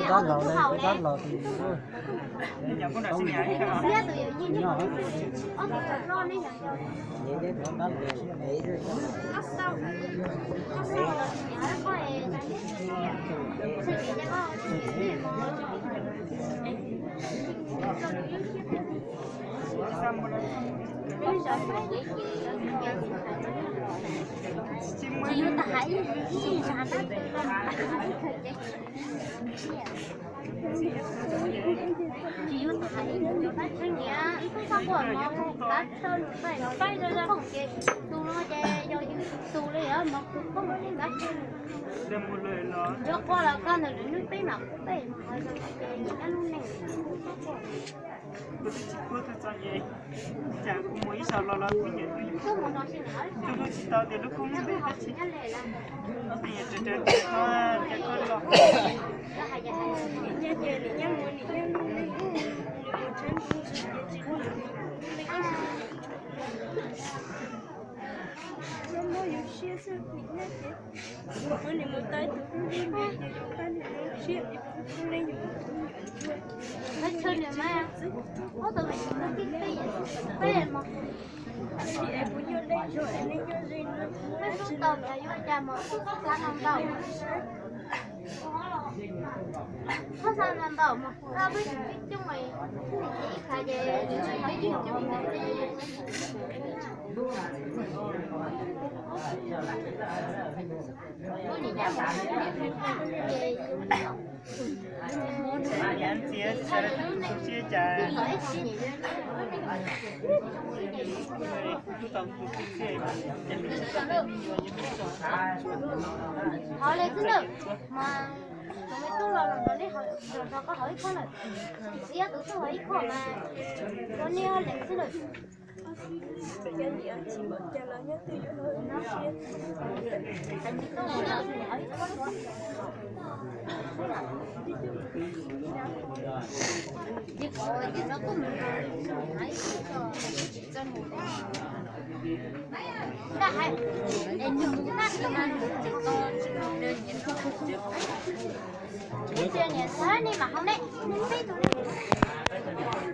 Tab los, tab los. Kuv twb tsis paub twg txog ces cas kuv mus ib zaug los los kuv nyiam tus yus, kuv twb tsis tau tias lub koob lub npe dab tsi. Ces raws raws tias koj, tias koj los. Hov le xwb lawm, mas tus me tub los los nrog nej, los nrog koj hauv ib khob lawm. Tus txiv ob tug tuaj hauv ib khob mas, ua nej ob leeg xwb lawm. Niam xav nej mam hau ne, peb tus ne.